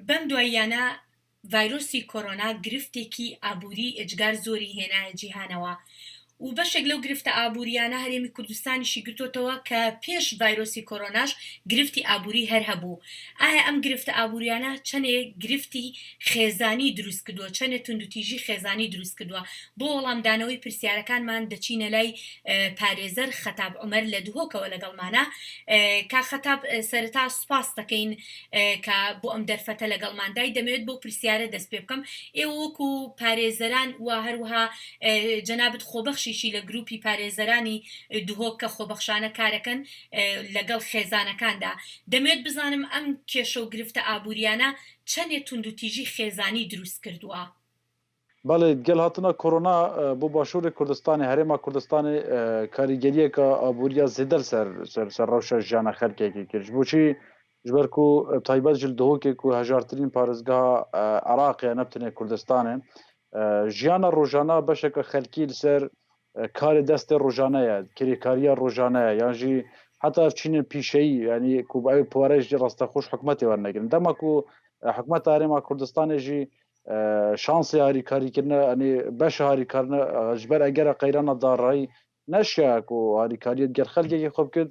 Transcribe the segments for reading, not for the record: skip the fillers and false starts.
بەم دواییانە ڤایرۆسی کۆرۆنا گرفتێکی ئابووری ئێجگار زۆری هێنایە جیهانەوە و بەشێک لەو گرفتە ئابوورییانە هەرێمی کوردستانیشی گرتۆتەوە کە پێش ڤایرۆسی کۆرۆناش گرفتی ئابووری هەر هەبوو. ئایا ئەم گرفتە ئابوورییانە چەنێ گرفتی خێزانی دروست کردووە، چەنێ توندوتیژی خێزانی دروست کردووە؟ بۆ وەڵامدانەوەی پرسیارەکانمان دەچینە لای پارێزەر خەتاب عومەر لە دهۆکەوە لەگەڵمانە. کاک خەتاب سەرەتا سوپاست دەکەین کە بۆ ئەم دەرفەتە لەگەڵماندای، دەمەوێت بەو پرسیارە دەست پێ بکەم، ئێوە وەکو پارێزەران و هەروەها جەنابت خۆبەخشیشی لە گروپی پارێزەرانی دهۆک کە خۆبەخشانە کارەکەن لەگەڵ خێزانەکاندا، دەمەوێت بزانم ئەم کێشە و گرفتە ئابووریانە چەنێ توندوتیژی خێزانی دروست کردووە؟ بەڵێ گەل هاتنا کۆرۆنا بۆ باشووری کوردستانێ هەرێما کوردستانێ کاریگەریەکە ئابووریە زێدە سەر سەر سەر ڕەوشە ژیانە خەلکێکی کرد ji بۆچی ji ber ku taybet ji li Dihokê ku hejartirîn parêzgeha Iraqê ye ne bi tenê Kurdistanê jiyana rojana beşeke xelkî li ser karê destê rojane ye kirêkariya rojane ye yan jî heta ev çînên pîşeyî yanî ku ew pare jî rastexweş hikûmetê wernegirin dema ku hikûmeta Herêma Kurdistanê jî şansê harîkarîkirina yanî beşa harîkarina ji ber egera qeyrana darayî neşiya ku harîkariyê digel xelkekê xwe bikin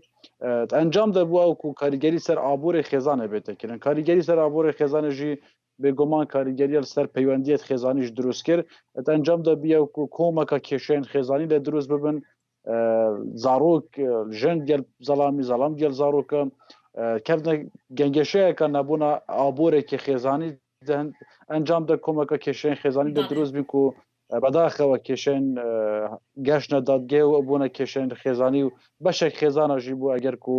di encam de bû ew ku karîgerî ser aborê xêzanê bête kirin. Karîgerî ser aborê xêzanê jî bêguman karîgeriya li ser peywendiyê xêzanî jî dirust kir. Di encam de bûye ku komeka kêşeyên xêzanî lê dirust bibin zarok jin gel zelamî zelam gel zaroka kevne gengeşeyeka nebûna aborêkê xêzanî encam de komeka kêşeyên xêzanî de dirust bîn ku bedaxewe kêşeyên geşne dadgehê û bûne kêşeyên xêzanî û beşek xêzana jî bû eger ku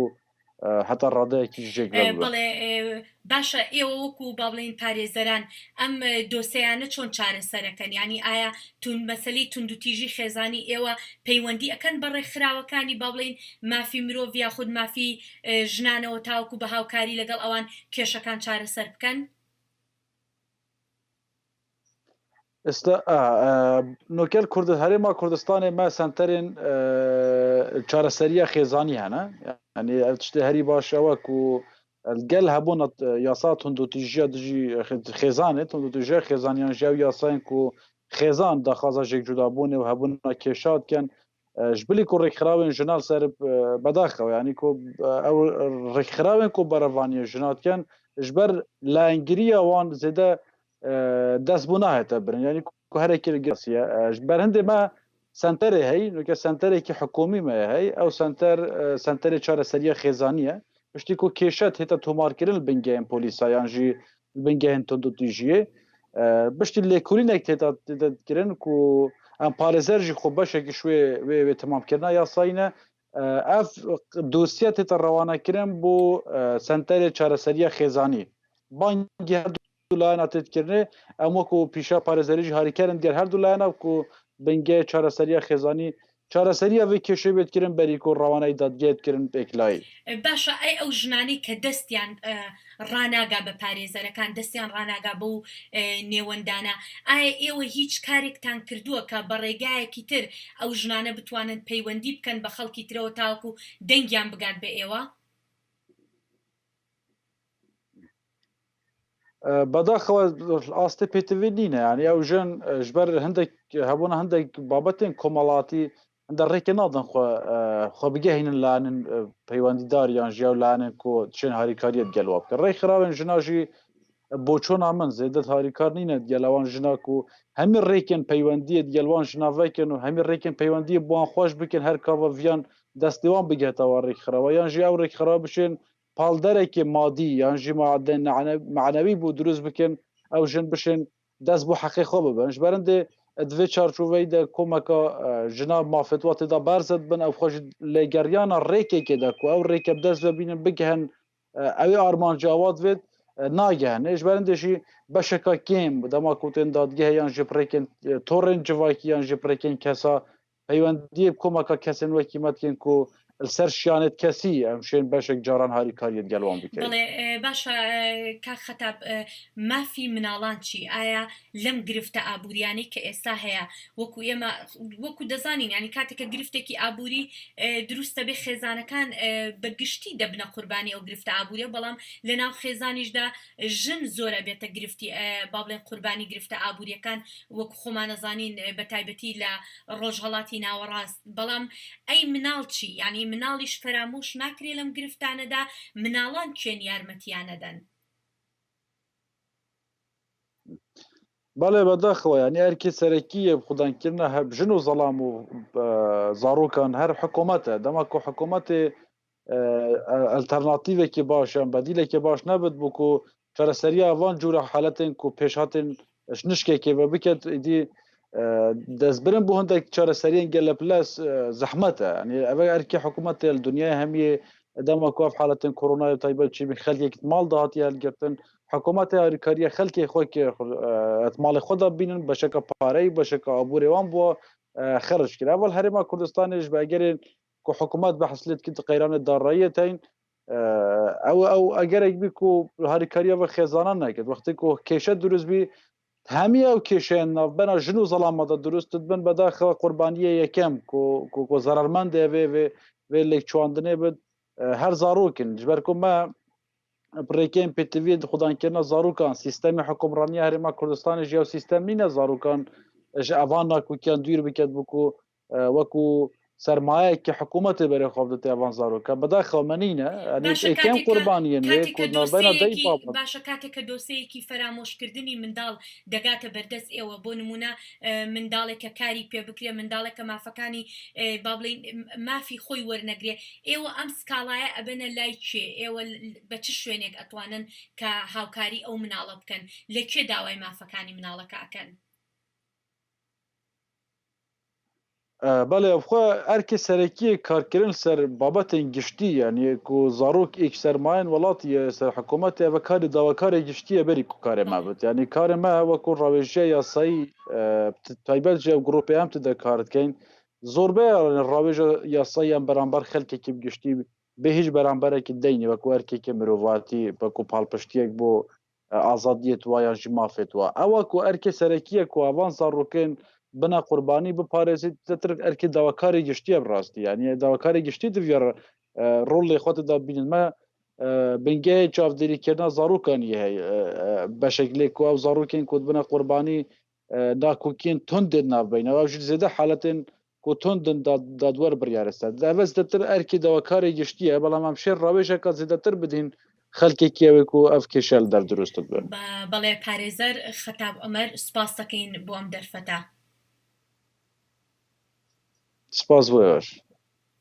heta radeyekî jî jêk vebûbe. Belê باشە ئێوە وەکو با بڵێین پارێزەران ئەم دۆسێیانە چۆن چارەسەرەکەن یانی ئایا توند مەسەلەی توندوتیژی خێزانی ئێوە پەیوەندی ئەکەن بە ڕێکخراوەکانی با بڵێین مافی مرۆڤ یاخود مافی ژنانەوە تاوەکو بە هاوکاری لەگەڵ ئەوان کێشەکان چارەسەر بکەن؟ ئێستا نۆکەل کورد هەرێما کوردستانê me senterên çareseriya xêzanî hene. Yani ev tiştê herî baş ew e ku gel hebûna yasa tundûtîjiya dijî xêzanê, tundûtîjiya xêzaniyan jî ew yasayên ku xêzan daxwaza jêkcudabûnê û hebûna kêşa dikin Ji bilî ku rêkxirawên jina li ser bedaxewe yanî ku ew rêkxirawên ku berevaniyê jina dikin ji ber layengiriya wan zêde dest bû nahête birin yanî ku herekî li girsiye ji ber hindê me senterê hey weke senterekî hikûmî me hey ew senter senterê çareseriya xêzanî ye piştî ku kêşe hête tomarkirin li bingehên polîsa yan jî li bingehên tundûtîjiyê piştî lêkolînek têda kirin ku em parêzer jî xwe beşekî ji wê wê wê temamkirina yasayî ne. Ev dosye tête rewanekirin bo senterê çareseriya xêzanî. Bangî her du layena tê dikirinê em wekû pîşa parêzerî jî harîker in digel her du layena ku bingehê çareseriya xêzanî Çareseriya vê kêşeyê bê dikirin berî ku rewaneyî dadgehê dikirin pêklayî. باشە ئەی ئەو ژنانەی کە دەستیان ڕاناگا بە پارێزەرەکان دەستیان ڕاناگا بەو نێوەندانە ئایا ئێوە هیچ کارێکتان کردووە کە بە ڕێگایەکی تر ئەو ژنانە بتوانن پەیوەندی بکەن بە خەڵکی ترەوە تاوەکو دەنگیان بگات بە ئێوە؟ بەداخەوە ئاستێ پێتڤی نینە یعنی ئەو ژن ji ber هەندێک هەبوونە هەندێک بابەتێن کۆمەڵاتی هەندە ڕێکە نادەن خۆ خۆ بگەهینن لایەنن پەیوەندیدار یان ژیاو لایەنن کۆ چێن هاریکاریت گەلوا بکە ڕێکخراوێن ژناژی بۆ چۆنا من زێدەت هاریکار نینە گەلەوان ژناک و هەمی ڕێکێن پەیوەندیت گەلوان ژناڤەکەن و هەمی ڕێکێن پەیوەندی بۆیان خۆش بکەن هەر کاوە ڤیان دەستیوان بگێتەوە ڕێکخراوە یان ژی ئەو ڕێکخراوە بشێن پاڵدەرێکی مادی یان ژی مەعنەوی بۆ دروست بکەن ئەو ژن بشێن دەست بۆ حەقی خۆ ببن ji ber hindê di vê çarçoveyê de komeka jina mafê wa tê de berzet bin ew xwe ji lêgeriyana rêkekê de ku ew rêke bi dest ve bînin bigihin ew ê armanca wa divêt nagihin ji ber hindê jî beşeka kêm dema ku tên dadgehê yan jî bi rêkên torên civakî yan jî bi rêkên kesa Peywendiyê bi komeka kesên wekî me dikin ku لەسەر شیانێت کەسی ئەم شێن بەشێک جاران هاریکاریت گەل وان بکەین. بەڵێ باشە کاک خەتاب مافی مناڵان چی؟ ئایا لەم گرفتە ئابووریانەی کە ئێستا هەیە وەکو ئێمە وەکو دەزانین یانی کاتێک کە گرفتێکی ئابووری دروست دەبێ خێزانەکان بە گشتی دەبنە قوربانی ئەو گرفتە ئابووریە بەڵام لەناو خێزانیشدا ژن زۆر ئەبێتە گرفتی با بڵێن قوربانی گرفتە ئابووریەکان وەکو خۆمان ئەزانین بە تایبەتی لە ڕۆژهەڵاتی ناوەڕاست بەڵام ئەی مناڵ چی یانی مناڵیش فەرامۆش ناکرێ لەم گرفتانەدا مناڵان کێن یارمەتیان ئەدەن؟ بەڵێ بەداخەوە یانی ئەرکی سەرەکیە خودانکردنە هەب ژن و زەڵام و زاڕۆکان هەر حکوومەتە دەما کو حکوومەتێ ئەلتەرناتیڤێکی باش یان بەدیلێکی باش نەبێت بۆ کو چارەسەریە ڤان جورە حالەتێن کو پێشهاتێن نشکێکێ ڤە بکەت ئیدی دەستبرن بۆ هەندێک چارەسەریێن گەلە پلەس زەحمەتە یعنی ئەوە ئەرکی حکوومەتێ لە دنیای هەمیێ دەما کو ئەف حالەتێن کۆرۆنای تایبەت چی خەلکێک ماڵ داهاتی هەلگرتن حکوومەت هاریکاریە خەلکێ خۆی ماڵێ خۆدا بینن بەشەکە پارەی بەشەکە ئابوورێ وان بووە خەرج کرا وەل هەرێما کوردستانیش بە ئەگەرێن کو حکوومەت بەحس لێت کرد قەیرانە داراییە تەین ئەو ئەو ئەگەرێک بی کو هاریکاریە بە خێزانان نەکرد وەختی کو کێشە دروست بی هەمی ئەو کێشەیە ناوبەنە ژن و زەڵامەدا دروست بن بەداخەوە قوربانیە یەکەم کو کو زەرەرمەندێ وێ وێ وێ لێکچواندنێ بن هەر زاڕۆکن جبەر کو مە ڕێکێن پێتڤی خودانکردنە زاروکان سیستەمی حکومڕانیە هەرێما کوردستانی ژیاو سیستەم نینە زاروکان ji evan nakokiyan dûr biket bû ku وەکو سەرمایەکی حکوومەتێ بەرێ خۆ بدەتێ ئەوان زارۆکە بەداخەوە مە نینە ئەنی باشە ئێکەم کاتێک کە قوربانیەن وێ کاتێک کو کە ناوبەینا دەی دۆسێیەکی بابە باشە کاتێک کە دۆسێیەکی فەرامۆشکردنی منداڵ دەگاتە بەردەست ئێوە بۆ نموونە منداڵێک کە کاری پێ بکرێ منداڵێک کە مافەکانی با بڵێین مافی خۆی وەرنەگرێ ئێوە ئەم سکاڵایە ئەبەنە لای کێ ئێوە بە چ شوێنێک ئەتوانن کە هاوکاری ئەو مناڵە بکەن لە کێ داوای مافەکانی مناڵەکە ئەکەن؟ بەڵێ خو ئەرکê serekiyê karkirin ser babetên giştî yanî ku zarok êk sermayên welatî ye ser hikûmetê ev karê dawekarê giştî ye berî ku karê me bit. Yanî karê me wekû rawêjiya yasayî taybet ji ew grûpê em tê de kar dikeyn zorbeya rawêja yasayî em beramber xelkekî bi giştî bê hîç beramberekî deynî wekû erkekê mirovatî wekû palpiştiyek bo azadiyê wa yan jî mafê wa. Ewa ku erkê serekî ye ku evan zarokên bina qurbanî biparêzî zêdetir erkê dawekarê giştî ye bi rastî. Yanî dawekarê giştî diviya rolê xwe tê de bînin. Me bingehê çavdêrîkirina zarokan yê heye beşek lê ku ew zarokên ku dibine qurbanî nakokiyên tund dê di navbeyne ew jî zêde haletên ku tund in dadwer biryarê ser dide. Ev zêdetir erkê dawekarê giştî ye, belam em şêr rawêjeka zêdetir bidîn xelkekî ew ê ku ev kêşe li der dirust dibin. بەڵێ پارێزەر خەتاب عومەر سوپاس دەکەین بۆ ئەم دەرفەتە. سپاس بۆ ئێوەش.